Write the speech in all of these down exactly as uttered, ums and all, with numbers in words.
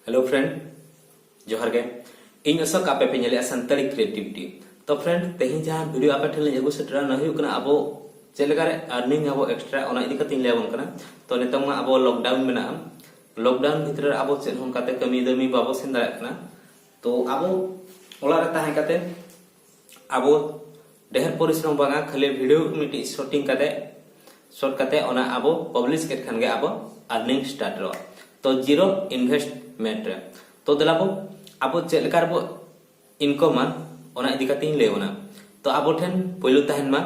Hello friend, ᱡᱚᱦᱟᱨ ᱜᱮ᱾ ᱤᱧ ᱚᱥᱳᱠ, ᱟᱯᱮ ᱯᱮ ᱧᱮᱞᱮᱜᱼᱟ ᱥᱟᱱᱛᱟᱲᱤ ᱠᱨᱤᱭᱮᱴᱤᱵᱷᱤᱴᱤ᱾ ᱛᱚ friend, ᱛᱮᱦᱮᱧ ᱡᱟᱦᱟᱸ ᱵᱷᱤᱰᱤᱭᱳ ᱟᱯᱮ ᱴᱷᱮᱱ ᱞᱤᱧ ᱟᱹᱜᱩ ᱥᱮᱴᱮᱨᱟ, ᱚᱱᱟ ᱦᱩᱭᱩᱜ ᱠᱟᱱᱟ ᱟᱵᱚ ᱪᱮᱫ ᱞᱮᱠᱟᱨᱮ ᱟᱨᱱᱤᱝ ᱟᱵᱚ ᱮᱠᱥᱴᱨᱟ, ᱚᱱᱟ ᱤᱫᱤ ᱠᱟᱛᱮᱧ ᱞᱟᱹᱭ ᱟᱵᱚᱱ ᱠᱟᱱᱟ᱾ ᱛᱚ ᱱᱤᱛᱚᱝ ᱢᱟ ᱟᱵᱚ ᱞᱚᱠᱰᱟᱣᱩᱱ ᱢᱮᱱᱟᱜᱼᱟ, ᱞᱚᱠᱰᱟᱣᱩᱱ ᱵᱷᱤᱛᱨᱤ ᱨᱮ ᱟᱵᱚ ᱪᱮᱫ ᱦᱚᱸ ᱚᱱᱠᱟᱛᱮ ᱠᱟᱹᱢᱤ ᱫᱟᱹᱢᱤ ᱵᱟᱵᱚ ᱥᱮᱱ ᱫᱟᱲᱮᱭᱟᱜ ᱠᱟᱱᱟ᱾ ᱛᱚ ᱟᱵᱚ ᱚᱲᱟᱜ ᱨᱮ ᱛᱟᱦᱮᱸ ᱠᱟᱛᱮ ᱟᱵᱚ ᱰᱷᱮᱨ ᱯᱚᱨᱤᱥᱨᱚᱢ ᱵᱟᱝᱟ, ᱠᱷᱟᱹᱞᱤ ᱵᱷᱤᱰᱤᱭᱳ ᱢᱤᱫᱴᱤᱡ ᱥᱩᱴᱤᱝ ᱠᱟᱛᱮ, ᱥᱩᱴ ᱠᱟᱛᱮ ᱚᱱᱟ ᱟᱵᱚ ᱯᱟᱵᱽᱞᱤᱥ ᱠᱮᱫ ᱠᱷᱟᱱ ᱜᱮ ᱟᱵᱚ ᱟᱨᱱᱤᱝ ᱥᱴᱟᱨᱴᱚᱜᱼᱟ᱾ ᱛᱚ ᱡᱤᱨᱳ ᱤᱱᱵᱷᱮᱥᱴᱢᱮᱱᱴ ᱨᱮ᱾ ᱛᱚ ᱫᱮᱞᱟ ᱵᱚ ᱟᱵᱚ ᱪᱮᱫ ᱞᱮᱠᱟ ᱨᱮᱵᱚ ᱤᱱᱠᱚᱢᱟ, ᱚᱱᱟ ᱤᱫᱤ ᱠᱟᱛᱮᱧ ᱞᱟᱹᱭ ᱟᱵᱚᱱᱟ᱾ ᱛᱚ ᱟᱵᱚ ᱴᱷᱮᱱ ᱯᱳᱭᱞᱳ ᱛᱟᱦᱮᱱ ᱢᱟ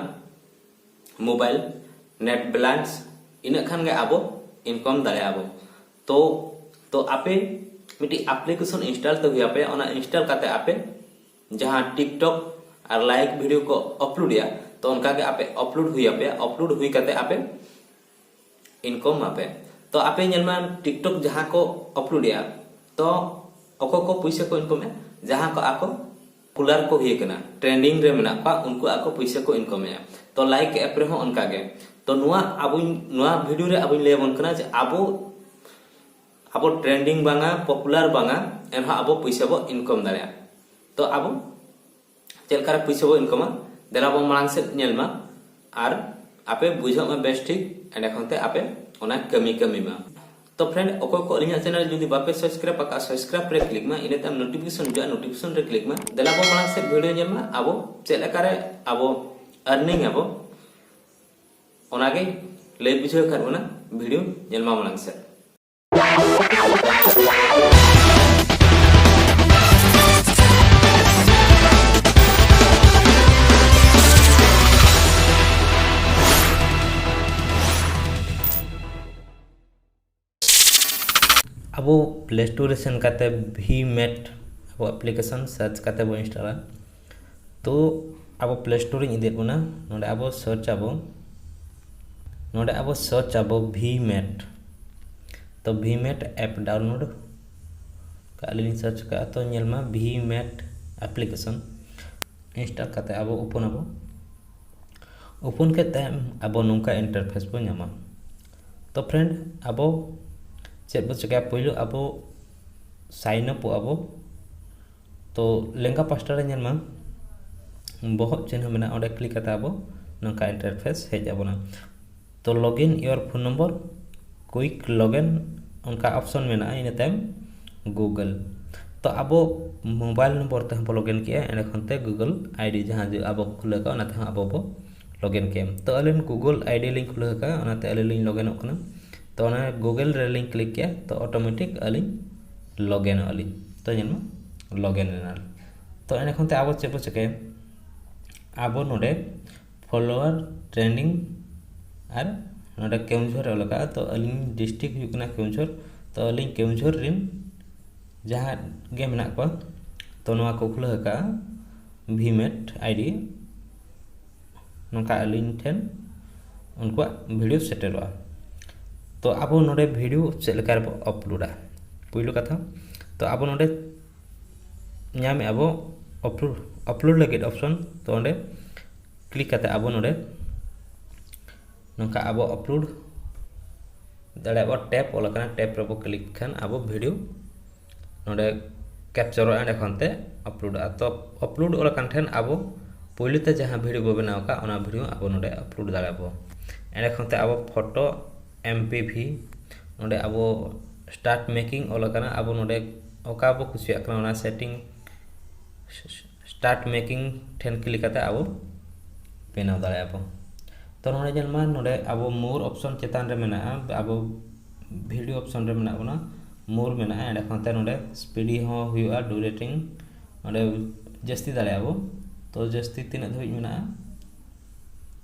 ᱢᱳᱵᱟᱭᱤᱞ, ᱱᱮᱴ ᱵᱮᱞᱮᱱᱥ, ᱤᱱᱟᱹᱜ ᱠᱷᱟᱱ ᱜᱮ ᱟᱵᱚ ᱤᱱᱠᱚᱢ ᱫᱟᱲᱮᱭᱟᱜᱼᱟ ᱵᱚ᱾ ᱛᱚ ᱛᱚ ᱟᱯᱮ ᱢᱤᱫᱴᱤᱡ ᱟᱯᱞᱤᱠᱮᱥᱚᱱ ᱤᱱᱥᱴᱚᱞ ᱛᱮ ᱦᱩᱭ ᱟᱯᱮᱭᱟ᱾ ᱚᱱᱟ ᱤᱱᱥᱴᱚᱞ ᱠᱟᱛᱮ ᱟᱯᱮ ᱡᱟᱦᱟᱸ ᱴᱤᱠᱴᱚᱠ ᱟᱨ ᱞᱟᱭᱤᱠ ᱵᱷᱤᱰᱤᱭᱳ ᱠᱚ ᱟᱯᱞᱳᱰ ᱮᱜᱼᱟ, ᱛᱚ ᱚᱱᱠᱟ ᱜᱮ ᱟᱯᱮ ᱟᱯᱞᱳᱰ ᱦᱩᱭ ᱟᱯᱮᱭᱟ᱾ ᱟᱯᱞᱳᱰ ᱦᱩᱭ ᱠᱟᱛᱮ ᱟᱯᱮ ᱤᱱᱠᱚᱢ ᱟᱯᱮ᱾ ᱛᱚ ᱟᱯᱮ ᱧᱮᱞ ᱢᱟ, ᱴᱤᱠᱴᱚᱠ ᱡᱟᱦᱟᱸ ᱠᱚ ᱟᱯᱞᱳᱰ ᱮᱜᱼᱟ, ᱛᱚ ᱚᱠᱚᱭ ᱠᱚ ᱯᱩᱭᱥᱟᱹ ᱠᱚ ᱤᱱᱠᱚᱢ ᱮᱜᱼᱟ? ᱡᱟᱦᱟᱸ ᱠᱚ ᱟᱠᱚ ᱯᱚᱯᱩᱞᱟᱨ ᱠᱚ ᱦᱩᱭ ᱟᱠᱟᱱᱟ, ᱴᱨᱮᱱᱰᱤᱝ ᱨᱮ ᱢᱮᱱᱟᱜ ᱠᱚᱣᱟ, ᱩᱱᱠᱩ ᱟᱠᱚ ᱯᱩᱭᱥᱟᱹ ᱠᱚ ᱤᱱᱠᱚᱢ ᱮᱜᱼᱟ᱾ ᱛᱚ ᱞᱟᱭᱤᱠ ᱮᱯ ᱨᱮᱦᱚᱸ ᱚᱱᱠᱟ ᱜᱮ᱾ ᱛᱚ ᱱᱚᱣᱟ ᱟᱵᱚᱧ, ᱱᱚᱣᱟ ᱵᱷᱤᱰᱤᱭᱳ ᱨᱮ ᱟᱵᱚᱧ ᱞᱟᱹᱭ ᱟᱵᱚᱱ ᱠᱟᱱᱟ ᱡᱮ ᱟᱵᱚ, ᱟᱵᱚ ᱴᱨᱮᱱᱰᱤᱝ ᱵᱟᱝᱟ, ᱯᱚᱯᱩᱞᱟᱨ ᱵᱟᱝᱟ, ᱮᱱᱦᱚᱸ ᱟᱵᱚ ᱯᱩᱭᱥᱟᱹ ᱵᱚ ᱤᱱᱠᱚᱢ ᱫᱟᱲᱮᱭᱟᱜᱼᱟ᱾ ᱛᱚ ᱟᱵᱚ ᱪᱮᱫ ᱞᱮᱠᱟᱨᱮ ᱯᱩᱭᱥᱟᱹ ᱵᱚ ᱤᱱᱠᱚᱢᱟ, ᱫᱮᱞᱟ ᱵᱚ ᱢᱟᱲᱟᱝ ᱥᱮᱫ ᱧᱮᱞ ᱢᱟ ᱟᱨ ᱟᱯᱮ ᱵᱩᱡᱷᱟᱹᱜ ᱢᱟ ᱵᱮᱥ ᱴᱷᱤᱠ, ᱮᱸᱰᱮ ᱠᱷᱚᱱ ᱛᱮ ᱟᱯᱮ ᱚᱱᱟ ᱠᱟᱹᱢᱤ ᱠᱟᱹᱢᱤ ᱢᱟ᱾ ᱛᱚ friend, ᱚᱠᱚᱭ ᱠᱚ ᱟᱹᱞᱤᱧᱟᱜ ᱪᱮᱱᱮᱞ ᱡᱩᱫᱤ ᱵᱟᱯᱮ ᱥᱟᱵᱥᱠᱨᱟᱭᱤᱵ ᱟᱠᱟᱫ, ᱥᱟᱵᱥᱠᱨᱟᱭᱤᱵ ᱨᱮ ᱠᱞᱤᱠ ᱢᱟ, ᱤᱱᱟᱹ ᱛᱟᱭᱚᱢ ᱱᱳᱴᱤᱯᱷᱤᱠᱮᱥᱚᱱ ᱦᱤᱡᱩᱜᱼᱟ, ᱱᱳᱴᱤᱯᱷᱤᱠᱮᱥᱚᱱ ᱨᱮ ᱠᱞᱤᱠ ᱢᱟ᱾ ᱫᱮᱞᱟ ᱵᱚ ᱢᱟᱲᱟᱝ ᱥᱮᱫ ᱵᱷᱤᱰᱤᱭᱳ ᱧᱮᱞ ᱢᱟ, ᱟᱵᱚ ᱪᱮᱫ ᱞᱮᱠᱟᱨᱮ ᱟᱵᱚ ᱟᱨᱱᱤᱝ ᱟᱵᱚ, ᱚᱱᱟᱜᱮ ᱞᱟᱹᱭ ᱵᱩᱡᱷᱟᱹᱣ ᱟᱠᱟᱫ ᱵᱚᱱᱟ᱾ ᱵᱷᱤᱰᱤᱭᱳ ᱧᱮᱞ ᱢᱟ ᱢᱟᱲᱟᱝ ᱥᱮᱫ᱾ ᱟᱵᱚ ᱯᱞᱮ ᱥᱴᱳᱨ ᱨᱮ ᱥᱮᱱ ᱠᱟᱛᱮ ᱵᱷᱤ ᱢᱮᱴ ᱟᱵᱚ ᱟᱯᱞᱤᱠᱮᱥᱚᱱ ᱥᱟᱨᱪ ᱠᱟᱛᱮ ᱵᱚ ᱤᱱᱥᱴᱚᱞᱟ᱾ ᱛᱚ ᱟᱵᱚ ᱯᱞᱮ ᱥᱴᱳᱨ ᱨᱤᱧ ᱤᱫᱤᱭᱮᱫ ᱵᱚᱱᱟ᱾ ᱱᱚᱰᱮ ᱟᱵᱚ ᱥᱟᱨᱪ ᱟᱵᱚ, ᱱᱚᱰᱮ ᱟᱵᱚ ᱥᱟᱨᱪ ᱟᱵᱚ ᱵᱷᱤ ᱢᱮᱴ᱾ ᱛᱚ ᱵᱷᱤ ᱢᱮᱴ ᱮᱯ ᱰᱟᱣᱩᱱᱞᱳᱰ ᱠᱟᱜᱼᱟ ᱞᱤᱧ, ᱥᱟᱨᱪ ᱠᱟᱜᱼᱟ᱾ ᱛᱚ ᱧᱮᱞ ᱢᱟ, ᱵᱷᱤ ᱢᱮᱴ ᱟᱯᱞᱤᱠᱮᱥᱚᱱ ᱤᱱᱥᱴᱚᱞ ᱠᱟᱛᱮ ᱟᱵᱚ ᱳᱯᱮᱱ ᱟᱵᱚ᱾ ᱳᱯᱮᱱ ᱠᱮᱫ ᱛᱟᱭᱚᱢ ᱟᱵᱚ ᱱᱚᱝᱠᱟ ᱤᱱᱴᱟᱨᱯᱷᱮᱥ ᱵᱚ ᱧᱟᱢᱟ᱾ ᱛᱚ friend, ᱟᱵᱚ ᱪᱮᱫ ᱵᱚ ᱪᱤᱠᱟᱹᱭᱟ? ᱯᱳᱭᱞᱳ ᱟᱵᱚ sign up ᱟᱵᱚ᱾ ᱛᱚ ᱞᱮᱸᱜᱟ ᱯᱟᱥᱴᱟ ᱨᱮ ᱧᱮᱞ ᱢᱟ, ᱵᱚᱦᱚᱜ ᱪᱤᱱᱦᱟᱹ ᱢᱮᱱᱟᱜᱼᱟ, ᱚᱸᱰᱮ click ᱠᱟᱛᱮ ᱟᱵᱚ ᱱᱚᱝᱠᱟ interface ᱦᱮᱡ ᱟᱵᱚᱱᱟ᱾ ᱛᱚ login your phone number, quick login ᱚᱱᱠᱟ option ᱢᱮᱱᱟᱜᱼᱟ, ᱤᱱᱟᱹ ᱛᱟᱭᱚᱢ Google᱾ ᱛᱚ ᱟᱵᱚ mobile number ᱛᱮᱦᱚᱸ ᱵᱚ login ᱠᱮᱜᱼᱟ, ᱮᱸᱰᱮ ᱠᱷᱚᱱ ᱛᱮ Google ID ᱡᱟᱦᱟᱸ ᱡᱮ ᱟᱵᱚ ᱠᱚ ᱠᱷᱩᱞᱟᱹᱣ ᱠᱟᱜᱼᱟ, ᱚᱱᱟ ᱛᱮᱦᱚᱸ ᱟᱵᱚ ᱵᱚ login ᱠᱮᱜᱼᱟ᱾ ᱛᱚ ᱟᱹᱞᱤᱧ Google ID ᱞᱤᱧ ᱠᱷᱩᱞᱟᱹᱣ ᱠᱟᱜᱼᱟ, ᱚᱱᱟᱛᱮ ᱟᱹᱞᱤᱧ ᱞᱤᱧ login ᱚᱜ ᱠᱟᱱᱟ᱾ ᱛᱚ ᱚᱱᱟ Google ᱨᱮᱞᱤᱧ click ᱠᱮᱜᱼᱟ, ᱛᱚ automatic ᱟᱹᱞᱤᱧ login ᱚᱜᱼᱟ ᱞᱤᱧ᱾ ᱛᱚ ᱧᱮᱞ ᱢᱟ, login ᱮᱱᱟᱞᱤᱧ᱾ ᱛᱚ ᱮᱸᱰᱮ ᱠᱷᱚᱱ ᱛᱮ ᱟᱵᱚ ᱪᱮᱫ ᱵᱚ ᱪᱤᱠᱟᱹᱭᱟ? ᱟᱵᱚ ᱱᱚᱰᱮ follower trending ᱟᱨ ᱱᱚᱰᱮ ᱠᱮᱣᱚᱱᱡᱷᱚᱨ ᱨᱮ ᱚᱞ ᱟᱠᱟᱫᱼᱟ᱾ ᱛᱚ ᱟᱹᱞᱤᱧ district ᱦᱩᱭᱩᱜ ᱠᱟᱱᱟ ᱠᱮᱣᱚᱱᱡᱷᱚᱨ᱾ ᱛᱚ ᱟᱹᱞᱤᱧ ᱠᱮᱣᱚᱱᱡᱷᱚᱨ ᱨᱮᱱ ᱡᱟᱦᱟᱸ ᱜᱮ ᱢᱮᱱᱟᱜ ᱠᱚᱣᱟ, ᱛᱚ ᱱᱚᱣᱟ ᱠᱚ ᱠᱷᱩᱞᱟᱹᱣ ᱟᱠᱟᱫᱼᱟ VMate ID᱾ ᱱᱚᱝᱠᱟ ᱟᱹᱞᱤᱧ ᱴᱷᱮᱱ ᱩᱱᱠᱩᱣᱟᱜ video ᱥᱮᱴᱮᱨᱚᱜᱼᱟ᱾ ᱛᱚ ᱟᱵᱚ ᱱᱚᱰᱮ video ᱪᱮᱫ ᱞᱮᱠᱟ ᱨᱮᱵᱚ uploadᱟ? ᱯᱩᱭᱞᱩ ᱠᱟᱛᱷᱟ, ᱛᱚ ᱟᱵᱚ ᱱᱚᱰᱮ ᱧᱟᱢᱮᱫᱼᱟ ᱵᱚ upload, upload ᱞᱟᱹᱜᱤᱫ option᱾ ᱛᱚ ᱚᱸᱰᱮ click ᱠᱟᱛᱮ ᱟᱵᱚ ᱱᱚᱰᱮ ᱱᱚᱝᱠᱟ ᱟᱵᱚ upload ᱫᱟᱲᱮᱭᱟᱜᱼᱟ ᱵᱚ, tab ᱚᱞ ᱟᱠᱟᱱᱟ, tab ᱨᱮᱵᱚ click ᱠᱷᱟᱱ ᱟᱵᱚ video ᱱᱚᱰᱮ captureᱚᱜᱼᱟ, ᱮᱸᱰᱮ ᱠᱷᱚᱱ ᱛᱮ uploadᱚᱜᱼᱟ᱾ ᱛᱚ upload ᱚᱞ ᱟᱠᱟᱱ ᱴᱷᱮᱱ ᱟᱵᱚ ᱯᱳᱭᱞᱳ ᱛᱮ ᱡᱟᱦᱟᱸ video ᱵᱚ ᱵᱮᱱᱟᱣ ᱟᱠᱟᱫ, ᱚᱱᱟ video ᱟᱵᱚ ᱱᱚᱰᱮ upload ᱫᱟᱲᱮᱭᱟᱜᱼᱟ ᱵᱚ᱾ ᱮᱸᱰᱮ ᱠᱷᱚᱱ ᱛᱮ ᱟᱵᱚ photo MPV ᱱᱚᱰᱮ ᱟᱵᱚ start making ᱚᱞ ᱟᱠᱟᱱᱟ, ᱟᱵᱚ ᱱᱚᱰᱮ ᱚᱠᱟ ᱵᱚ ᱠᱩᱥᱤᱭᱟᱜ ᱠᱟᱱᱟ ᱚᱱᱟ setting start making ᱴᱷᱮᱱ click ᱠᱟᱛᱮ ᱟᱵᱚ ᱵᱮᱱᱟᱣ ᱫᱟᱲᱮᱭᱟᱜᱼᱟ ᱵᱚ᱾ ᱛᱚ ᱱᱚᱰᱮ ᱧᱮᱞ ᱢᱟ, ᱱᱚᱰᱮ ᱟᱵᱚ more option ᱪᱮᱛᱟᱱ ᱨᱮ ᱢᱮᱱᱟᱜᱼᱟ, ᱟᱵᱚ video option ᱨᱮ ᱢᱮᱱᱟᱜ ᱵᱚᱱᱟ, more ᱢᱮᱱᱟᱜᱼᱟ᱾ ᱮᱸᱰᱮ ᱠᱷᱚᱱ ᱛᱮ ᱱᱚᱰᱮ speedy ᱦᱚᱸ ᱦᱩᱭᱩᱜᱼᱟ, du rating ᱱᱚᱰᱮ ᱡᱟᱹᱥᱛᱤ ᱫᱟᱲᱮᱭᱟᱜᱼᱟ ᱵᱚ᱾ ᱛᱚ ᱡᱟᱹᱥᱛᱤ ᱛᱤᱱᱟᱹᱜ ᱫᱷᱟᱹᱵᱤᱡ ᱢᱮᱱᱟᱜᱼᱟ?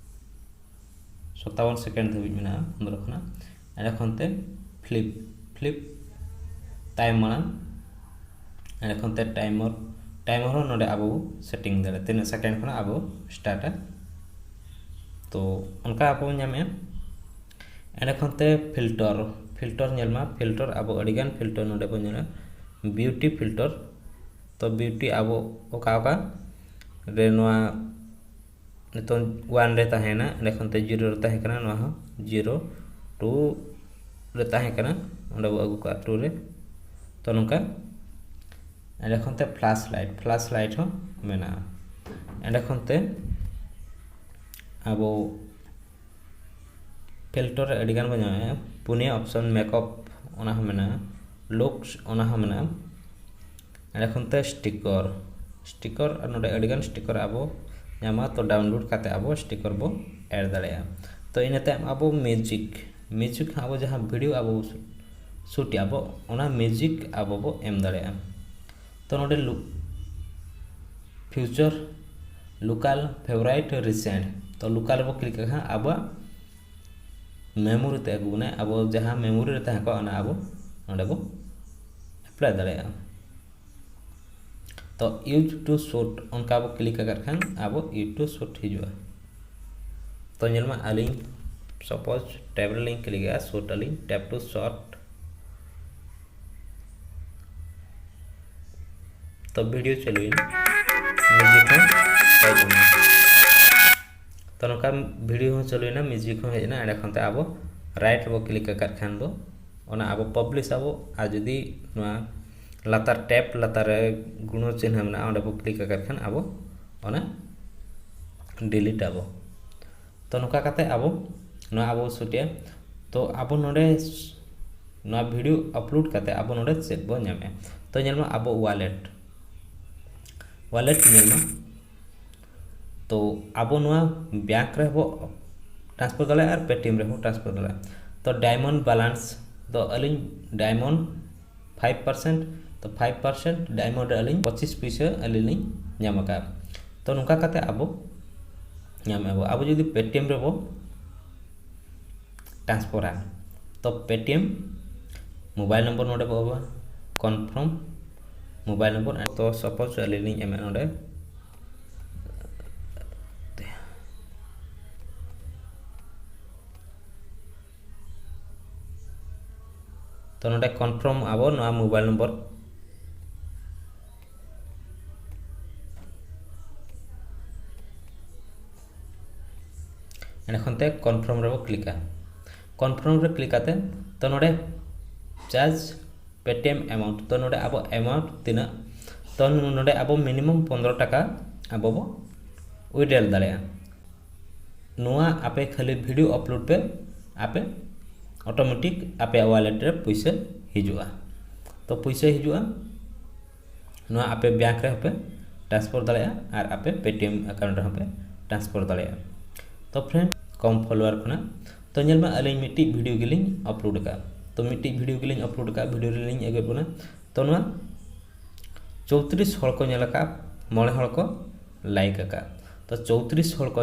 ᱥᱟᱛᱟᱣᱚᱱ second ᱫᱷᱟᱹᱵᱤᱡ ᱢᱮᱱᱟᱜᱼᱟ ᱯᱚᱱᱫᱽᱨᱚ ᱠᱷᱚᱱᱟᱜ᱾ ᱮᱸᱰᱮ ᱠᱷᱚᱱ ᱛᱮ flip, flip ᱛᱟᱭᱚᱢ ᱢᱟᱲᱟᱝ᱾ ᱮᱸᱰᱮ ᱠᱷᱚᱱ ᱛᱮ timer, timer ᱦᱚᱸ ᱱᱚᱰᱮ ᱟᱵᱚ ᱵᱚ setting ᱫᱟᱲᱮᱭᱟᱜᱼᱟ, ᱛᱤᱱᱟᱹᱜ second ᱠᱷᱚᱱᱟᱜ ᱟᱵᱚ startᱟ᱾ ᱛᱚ ᱚᱱᱠᱟ ᱟᱵᱚ ᱵᱚᱱ ᱧᱟᱢᱮᱜᱼᱟ᱾ ᱮᱸᱰᱮ ᱠᱷᱚᱱ ᱛᱮ filter, filter ᱧᱮᱞ ᱢᱟ, filter ᱟᱵᱚ ᱟᱹᱰᱤᱜᱟᱱ filter ᱱᱚᱰᱮ ᱵᱚᱱ ᱧᱮᱞᱟ᱾ Beauty filter, ᱛᱚ beauty ᱟᱵᱚ ᱚᱠᱟ ᱚᱠᱟ ᱨᱮ ᱱᱚᱣᱟ ᱱᱤᱛᱚᱝ one ᱨᱮ ᱛᱟᱦᱮᱱᱟ, ᱮᱸᱰᱮ ᱠᱷᱚᱱ ᱛᱮ zero ᱨᱮ ᱛᱟᱦᱮᱸ ᱠᱟᱱᱟ, ᱱᱚᱣᱟ ᱦᱚᱸ zero, two ᱨᱮ ᱛᱟᱦᱮᱸ ᱠᱟᱱᱟ, ᱚᱸᱰᱮ ᱵᱚ ᱟᱹᱜᱩ ᱠᱟᱜᱼᱟ two ᱨᱮ᱾ ᱛᱚ ᱱᱚᱝᱠᱟ ᱮᱸᱰᱮ ᱠᱷᱚᱱ ᱛᱮ ᱯᱷᱞᱟᱥ ᱞᱟᱭᱤᱴ, ᱯᱷᱞᱟᱥ ᱞᱟᱭᱤᱴ ᱦᱚᱸ ᱢᱮᱱᱟᱜᱼᱟ᱾ ᱮᱸᱰᱮ ᱠᱷᱚᱱ ᱛᱮ ᱟᱵᱚ ᱯᱷᱤᱞᱴᱟᱨ ᱨᱮ ᱟᱹᱰᱤᱜᱟᱱ ᱵᱚᱱ ᱧᱟᱢᱮᱫᱼᱟ᱾ ᱯᱩᱱᱭᱟᱹ ᱚᱯᱥᱚᱱ, ᱢᱮᱠᱟᱯ, ᱚᱱᱟ ᱦᱚᱸ ᱢᱮᱱᱟᱜᱼᱟ, ᱞᱩᱠᱥ, ᱚᱱᱟ ᱦᱚᱸ ᱢᱮᱱᱟᱜᱼᱟ᱾ ᱮᱸᱰᱮ ᱠᱷᱚᱱ ᱛᱮ ᱥᱴᱤᱠᱚᱨ, ᱥᱴᱤᱠᱚᱨ, ᱟᱨ ᱱᱚᱰᱮ ᱟᱹᱰᱤᱜᱟᱱ ᱥᱴᱤᱠᱚᱨ ᱟᱵᱚ ᱧᱟᱢᱟ, ᱛᱚ ᱰᱟᱣᱩᱱᱞᱳᱰ ᱠᱟᱛᱮ ᱟᱵᱚ ᱥᱴᱤᱠᱚᱨ ᱵᱚ ᱮᱰ ᱫᱟᱲᱮᱭᱟᱜᱼᱟ᱾ ᱛᱚ ᱤᱱᱟᱹ ᱛᱟᱭᱚᱢ ᱟᱵᱚ ᱢᱤᱣᱡᱤᱠ, ᱢᱤᱣᱡᱤᱠ ᱦᱚᱸ ᱟᱵᱚ ᱡᱟᱦᱟᱸ ᱵᱷᱤᱰᱤᱭᱳ ᱟᱵᱚ ᱥᱩᱴ ᱮᱜᱼᱟ ᱵᱚ, ᱚᱱᱟ ᱢᱤᱣᱡᱤᱠ ᱟᱵᱚ ᱵᱚ ᱮᱢ ᱫᱟᱲᱮᱭᱟᱜᱼᱟ᱾ ᱛᱚ ᱱᱚᱰᱮ ᱞᱩ-, ᱯᱷᱤᱭᱩᱪᱟᱨ, ᱞᱳᱠᱟᱞ, ᱯᱷᱮᱵᱟᱨᱟᱭᱤᱴ, ᱨᱤᱥᱮᱱᱴ᱾ ᱛᱚ ᱞᱳᱠᱟᱞ ᱨᱮᱵᱚ ᱠᱞᱤᱠ ᱞᱮᱠᱷᱟᱱ ᱟᱵᱚᱣᱟᱜ ᱢᱮᱢᱳᱨᱤ ᱛᱮ ᱟᱹᱜᱩ ᱵᱚᱱᱟᱭ, ᱟᱵᱚ ᱡᱟᱦᱟᱸ ᱢᱮᱢᱳᱨᱤ ᱨᱮ ᱛᱟᱦᱮᱸ ᱠᱚᱜᱼᱟ, ᱚᱱᱟ ᱟᱵᱚ ᱱᱚᱰᱮ ᱵᱚ ᱮᱯᱞᱟᱭ ᱫᱟᱲᱮᱭᱟᱜᱼᱟ᱾ ᱛᱚ use to shoot ᱚᱱᱠᱟ ᱵᱚ ᱠᱞᱤᱠ ᱟᱠᱟᱫ ᱠᱷᱟᱱ ᱟᱵᱚ use to shoot ᱦᱤᱡᱩᱜᱼᱟ᱾ ᱛᱚ ᱧᱮᱞ ᱢᱟ, ᱟᱹᱞᱤᱧ ᱥᱟᱯᱳᱡᱽ ᱴᱮᱵ ᱨᱮᱞᱤᱧ ᱠᱞᱤᱠ ᱮᱜᱼᱟ, ᱥᱩᱴ ᱟᱹᱞᱤᱧ, tap to shoot᱾ ᱛᱚ ᱵᱷᱤᱰᱤᱭᱳ ᱪᱟᱹᱞᱩᱭᱮᱱᱟ, ᱢᱤᱣᱡᱤᱠ ᱦᱚᱸ ᱦᱮᱡ ᱮᱱᱟ᱾ ᱛᱚ ᱱᱚᱝᱠᱟ ᱵᱷᱤᱰᱤᱭᱳ ᱦᱚᱸ ᱪᱟᱹᱞᱩᱭᱮᱱᱟ, ᱢᱤᱣᱡᱤᱠ ᱦᱚᱸ ᱦᱮᱡ ᱮᱱᱟ᱾ ᱮᱸᱰᱮ ᱠᱷᱚᱱ ᱛᱮ ᱟᱵᱚ ᱨᱟᱭᱤᱴ ᱨᱮᱵᱚ ᱠᱞᱤᱠ ᱟᱠᱟᱫ ᱠᱷᱟᱱ ᱫᱚ ᱚᱱᱟ ᱟᱵᱚ ᱯᱟᱵᱽᱞᱤᱥ ᱟᱵᱚ, ᱟᱨ ᱡᱩᱫᱤ ᱱᱚᱣᱟ ᱞᱟᱛᱟᱨ ᱴᱮᱵ ᱞᱟᱛᱟᱨ ᱨᱮ ᱜᱩᱬᱚ ᱪᱤᱱᱦᱟᱹ ᱢᱮᱱᱟᱜᱼᱟ, ᱚᱸᱰᱮ ᱵᱚ ᱠᱞᱤᱠ ᱟᱠᱟᱫ ᱠᱷᱟᱱ ᱟᱵᱚ ᱚᱱᱟ ᱰᱤᱞᱤᱴ ᱟᱵᱚ᱾ ᱛᱚ ᱱᱚᱝᱠᱟ ᱠᱟᱛᱮ ᱟᱵᱚ ᱱᱚᱣᱟ ᱟᱵᱚ ᱥᱩᱴ ᱮᱜᱼᱟ᱾ ᱛᱚ ᱟᱵᱚ ᱱᱚᱰᱮ ᱱᱚᱣᱟ ᱵᱷᱤᱰᱤᱭᱳ ᱟᱯᱞᱳᱰ ᱠᱟᱛᱮ ᱟᱵᱚ ᱱᱚᱰᱮ ᱪᱮᱫ ᱵᱚ ᱧᱟᱢᱮᱜᱼᱟ? ᱛᱚ ᱧᱮᱞ ᱢᱟ, ᱟᱵᱚ ᱣᱟᱞᱮᱴ, ᱣᱟᱞᱮᱴ ᱧᱮᱞ ᱢᱟ᱾ ᱛᱚ ᱟᱵᱚ ᱱᱚᱣᱟ ᱵᱮᱝᱠ ᱨᱮᱦᱚᱸ ᱵᱚ ᱴᱨᱟᱱᱥᱯᱷᱟᱨ ᱫᱟᱲᱮᱭᱟᱜᱼᱟ ᱟᱨ ᱯᱮᱴᱤᱮᱢ ᱨᱮᱦᱚᱸ ᱴᱨᱟᱱᱥᱯᱷᱟᱨ ᱫᱟᱲᱮᱭᱟᱜᱼᱟ᱾ ᱛᱚ ᱰᱟᱭᱢᱚᱱᱰ ᱵᱮᱞᱮᱱᱥ ᱫᱚ ᱟᱹᱞᱤᱧ ᱰᱟᱭᱢᱚᱱᱰ ᱯᱷᱟᱭᱤᱵᱷ ᱯᱟᱨᱥᱮᱱᱴ, ᱛᱚ ᱯᱷᱟᱭᱤᱵᱷ ᱯᱟᱨᱥᱮᱱᱴ ᱰᱟᱭᱢᱚᱱᱰ ᱨᱮ ᱟᱹᱞᱤᱧ ᱯᱚᱸᱪᱤᱥ ᱯᱩᱭᱥᱟᱹ ᱟᱹᱞᱤᱧ ᱞᱤᱧ ᱧᱟᱢ ᱟᱠᱟᱫᱼᱟ᱾ ᱛᱚ ᱱᱚᱝᱠᱟ ᱠᱟᱛᱮ ᱟᱵᱚ ᱧᱟᱢᱮᱜᱼᱟ ᱵᱚ᱾ ᱟᱵᱚ ᱡᱩᱫᱤ ᱯᱮᱴᱤᱮᱢ ᱨᱮᱵᱚ ᱴᱨᱟᱱᱥᱯᱷᱟᱨᱟ, ᱛᱚ ᱯᱮᱴᱤᱮᱢ ᱢᱳᱵᱟᱭᱤᱞ ᱱᱚᱢᱵᱚᱨ ᱱᱚᱰᱮ ᱵᱚ ᱚᱞᱟ, ᱠᱚᱱᱯᱷᱟᱨᱢ ᱢᱳᱵᱟᱭᱤᱞ ᱱᱚᱢᱵᱚᱨ᱾ ᱛᱚ ᱥᱟᱯᱳᱡᱽ ᱟᱹᱞᱤᱧ ᱞᱤᱧ ᱮᱢᱮᱫ ᱱᱚᱰᱮ, ᱛᱚ ᱱᱚᱰᱮ ᱠᱚᱱᱯᱷᱟᱨᱢ ᱟᱵᱚ ᱱᱚᱣᱟ ᱢᱳᱵᱟᱭᱤᱞ ᱱᱚᱢᱵᱚᱨ᱾ ᱮᱸᱰᱮ ᱠᱷᱚᱱ ᱛᱮ ᱠᱚᱱᱯᱷᱟᱨᱢ ᱨᱮᱵᱚ ᱠᱞᱤᱠᱟ᱾ ᱠᱚᱱᱯᱷᱟᱨᱢ ᱨᱮ ᱠᱞᱤᱠ ᱠᱟᱛᱮ ᱛᱚ ᱱᱚᱰᱮ ᱪᱟᱨᱡᱽ Paytm amount, ᱛᱚ ᱱᱚᱰᱮ ᱟᱵᱚ amount ᱛᱤᱱᱟᱹᱜ, ᱛᱚ ᱱᱚᱰᱮ ᱟᱵᱚ minimum ᱯᱚᱱᱫᱽᱨᱚ ᱴᱟᱠᱟ ᱟᱵᱚ ᱵᱚ withdrawal ᱫᱟᱲᱮᱭᱟᱜᱼᱟ᱾ ᱱᱚᱣᱟ ᱟᱯᱮ ᱠᱷᱟᱹᱞᱤ video upload ᱯᱮ, ᱟᱯᱮ automatic ᱟᱯᱮᱭᱟᱜ wallet ᱨᱮ ᱯᱩᱭᱥᱟᱹ ᱦᱤᱡᱩᱜᱼᱟ᱾ ᱛᱚ ᱯᱩᱭᱥᱟᱹ ᱦᱤᱡᱩᱜᱼᱟ, ᱱᱚᱣᱟ ᱟᱯᱮ bank ᱨᱮ ᱦᱚᱸᱯᱮ transfer ᱫᱟᱲᱮᱭᱟᱜᱼᱟ ᱟᱨ ᱟᱯᱮ Paytm account ᱨᱮᱦᱚᱸ ᱯᱮ transfer ᱫᱟᱲᱮᱭᱟᱜᱼᱟ᱾ ᱛᱚ friend, ᱠᱚᱢ follower ᱠᱷᱚᱱᱟᱜ, ᱛᱚ ᱧᱮᱞ ᱢᱮ, ᱟᱹᱞᱤᱧ ᱢᱤᱫᱴᱤᱡ video ᱜᱮᱞᱤᱧ upload ᱟᱠᱟᱫᱼᱟ᱾ ᱛᱚ ᱢᱤᱫᱴᱤᱡ video ᱜᱮᱞᱤᱧ upload ᱟᱠᱟᱫᱼᱟ, video ᱨᱮᱞᱤᱧ ᱟᱹᱜᱩᱭᱮᱫ ᱵᱚᱱᱟ᱾ ᱛᱚ ᱱᱚᱣᱟ ᱪᱳᱭᱛᱨᱤᱥ ᱦᱚᱲ ᱠᱚ ᱧᱮᱞ ᱟᱠᱟᱫᱼᱟ, ᱢᱚᱬᱮ ᱦᱚᱲ ᱠᱚ like ᱟᱠᱟᱫᱼᱟ᱾ ᱛᱚ ᱪᱳᱭᱛᱨᱤᱥ ᱦᱚᱲ ᱠᱚ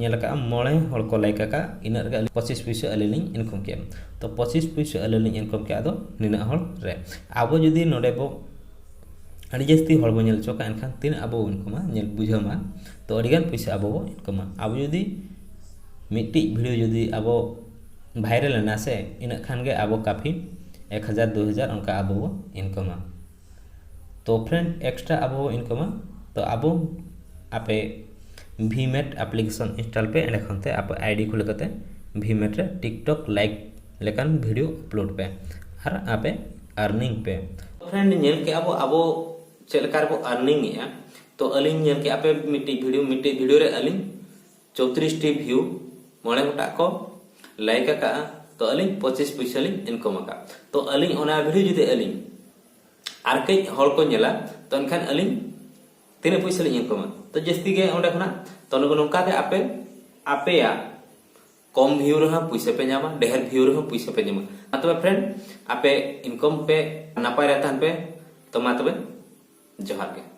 ᱧᱮᱞ ᱟᱠᱟᱫᱼᱟ, ᱢᱚᱬᱮ ᱦᱚᱲ ᱠᱚ like ᱟᱠᱟᱫᱼᱟ, ᱤᱱᱟᱹᱜ ᱨᱮᱜᱮ ᱟᱹᱞᱤᱧ ᱯᱚᱸᱪᱤᱥ ᱯᱩᱭᱥᱟᱹ ᱟᱹᱞᱤᱧ ᱞᱤᱧ income ᱠᱮᱫᱼᱟ᱾ ᱛᱚ ᱯᱚᱸᱪᱤᱥ ᱯᱩᱭᱥᱟᱹ ᱟᱹᱞᱤᱧ ᱞᱤᱧ income ᱠᱮᱫᱼᱟ᱾ ᱟᱫᱚ ᱱᱤᱱᱟᱹᱜ ᱦᱚᱲ ᱨᱮ ᱟᱵᱚ ᱡᱩᱫᱤ ᱱᱚᱰᱮ ᱵᱚ ᱟᱹᱰᱤ ᱡᱟᱹᱥᱛᱤ ᱦᱚᱲ ᱵᱚ ᱧᱮᱞ ᱦᱚᱪᱚ ᱠᱟᱜᱼᱟ, ᱮᱱᱠᱷᱟᱱ ᱛᱤᱱᱟᱹᱜ ᱟᱵᱚ income ᱟ, ᱧᱮᱞ ᱵᱩᱡᱷᱟᱹᱣ ᱢᱟ, ᱛᱚ ᱟᱹᱰᱤᱜᱟᱱ ᱯᱩᱭᱥᱟᱹ ᱟᱵᱚ ᱵᱚ income ᱟ᱾ ᱟᱵᱚ ᱡᱩᱫᱤ ᱢᱤᱫᱴᱤᱡ video ᱡᱩᱫᱤ ᱟᱵᱚ viral ᱮᱱᱟ ᱥᱮ, ᱤᱱᱟᱹᱜ ᱠᱷᱟᱱ ᱜᱮ ᱟᱵᱚ ᱠᱟᱯᱷᱤ ᱮᱠ ᱦᱟᱡᱟᱨ ᱫᱩ ᱦᱟᱡᱟᱨ ᱚᱱᱠᱟ ᱟᱵᱚ ᱵᱚ income ᱟ᱾ ᱛᱚ friend, extra ᱟᱵᱚ ᱵᱚ income ᱟ᱾ ᱛᱚ ᱟᱵᱚ ᱟᱯᱮ VMate application install ᱯᱮ, ᱮᱸᱰᱮ ᱠᱷᱚᱱ ᱛᱮ ᱟᱯᱮ ID ᱠᱷᱩᱞᱟᱹ ᱠᱟᱛᱮ VMate ᱨᱮ TikTok like ᱞᱮᱠᱟᱱ video upload ᱯᱮ ᱟᱨ ᱟᱯᱮ earning ᱯᱮ᱾ ᱛᱚ friend, ᱧᱮᱞ ᱠᱮᱜᱼᱟ ᱵᱚ ᱟᱵᱚ ᱪᱮᱫ ᱞᱮᱠᱟ ᱨᱮᱵᱚ earning ᱮᱜᱼᱟ᱾ ᱛᱚ ᱟᱹᱞᱤᱧ ᱧᱮᱞ ᱠᱮᱜᱼᱟ ᱯᱮ ᱢᱤᱫᱴᱤᱡ video, ᱢᱤᱫᱴᱤᱡ video ᱨᱮ ᱟᱹᱞᱤᱧ ᱪᱳᱭᱛᱨᱤᱥ ᱴᱤ view, ᱢᱚᱬᱮ ᱜᱚᱴᱟᱜ ᱠᱚ like ᱟᱠᱟᱜᱼᱟ᱾ ᱛᱚ ᱟᱹᱞᱤᱧ ᱯᱚᱸᱪᱤᱥ ᱯᱩᱭᱥᱟᱹ ᱞᱤᱧ income ᱟᱠᱟᱫᱼᱟ᱾ ᱛᱚ ᱟᱹᱞᱤᱧ ᱚᱱᱟ video ᱡᱩᱫᱤ ᱟᱹᱞᱤᱧ ᱟᱨ ᱠᱟᱹᱡ ᱦᱚᱲ ᱠᱚ ᱧᱮᱞᱟ, ᱛᱚ ᱮᱱᱠᱷᱟᱱ ᱟᱹᱞᱤᱧ ᱛᱤᱱᱟᱹᱜ ᱯᱩᱭᱥᱟᱹ ᱞᱤᱧ income ᱟ? ᱛᱚ ᱡᱟᱹᱥᱛᱤ ᱜᱮ ᱚᱸᱰᱮ ᱠᱷᱚᱱᱟᱜ᱾ ᱛᱚ ᱱᱚᱜᱼᱚ ᱱᱚᱝᱠᱟ ᱛᱮ ᱟᱯᱮ ᱟᱯᱮᱭᱟᱜ ᱠᱚᱢ view ᱨᱮᱦᱚᱸ ᱯᱩᱭᱥᱟᱹ ᱯᱮ ᱧᱟᱢᱟ, ᱰᱷᱮᱨ view ᱨᱮᱦᱚᱸ ᱯᱩᱭᱥᱟᱹ ᱯᱮ ᱧᱟᱢᱟ᱾ ᱢᱟ ᱛᱚᱵᱮ friend, ᱟᱯᱮ income ᱯᱮ, ᱱᱟᱯᱟᱭ ᱨᱮ ᱛᱟᱦᱮᱱ ᱯᱮ᱾ ᱛᱚ ᱢᱟ ᱛᱚᱵᱮ, ᱡᱚᱦᱟᱨ ᱜᱮ᱾